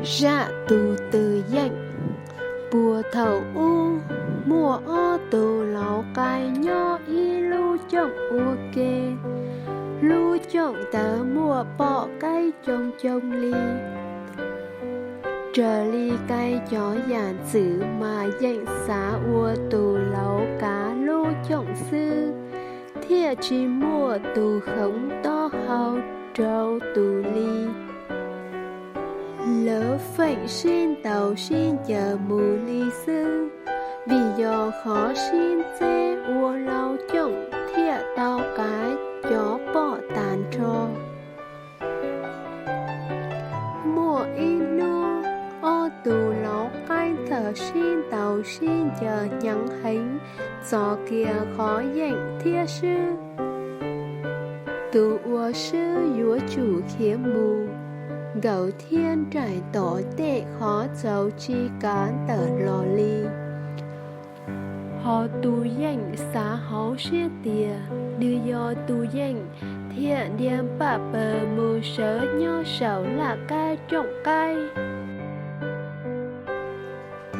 Zaj tus twm yeej. Puag thaum ub, muaj ob tug laus qai nyob ib lub cooj ua ke. Lub cooj ntawd muaj poj qaib coob coob li. Raws li kais cov yam ntxwv mas yeej xav ua tus laus kav lub cooj xwb, thiaj tsis muaj tus hloov taub hau rau tus li. Lawv feem sib ntaus sib ncaws mus li xwb, vim yog qhov sib txeb ua laus cooj thiaj tau kav cov poj tas nrho. Muaj ib hnub, ob tug laus qaib txawm sib ntaus sib ncaws hnyav heev, txog kiag qhov yeej thiab swb. Tus uas swb yuav tsum khiav mus, nkawd thiaj nraim tom tej qhov txaus tsis kav ntawm los li. Hos tus yeej xav hauv siab tias nws yog tus yeej, thiaj dhia npaj pawg mus sawv nyob saum laj kab cooj qaib,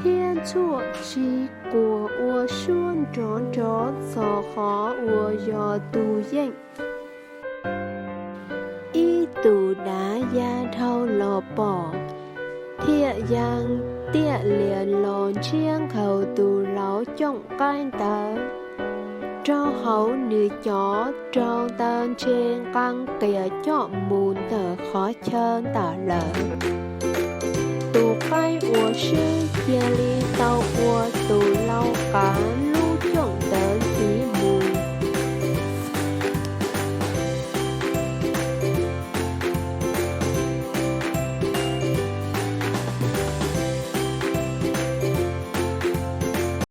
thiab ntxhuam tsis quas ua suab nrov nrov txog qhov uas yog tus yeej. Ib tug dav ya dhau los pom, thiaj ya tiaj lias los ntsiab nkhaus tus laus cooj qaib ntawd. Rau hauv nws cov rau ntawv ntshe nqaa qias coj mus ntawm qhov chaw ntawd lawm. Tus qaib uas swb cia li tau ua tus laus kav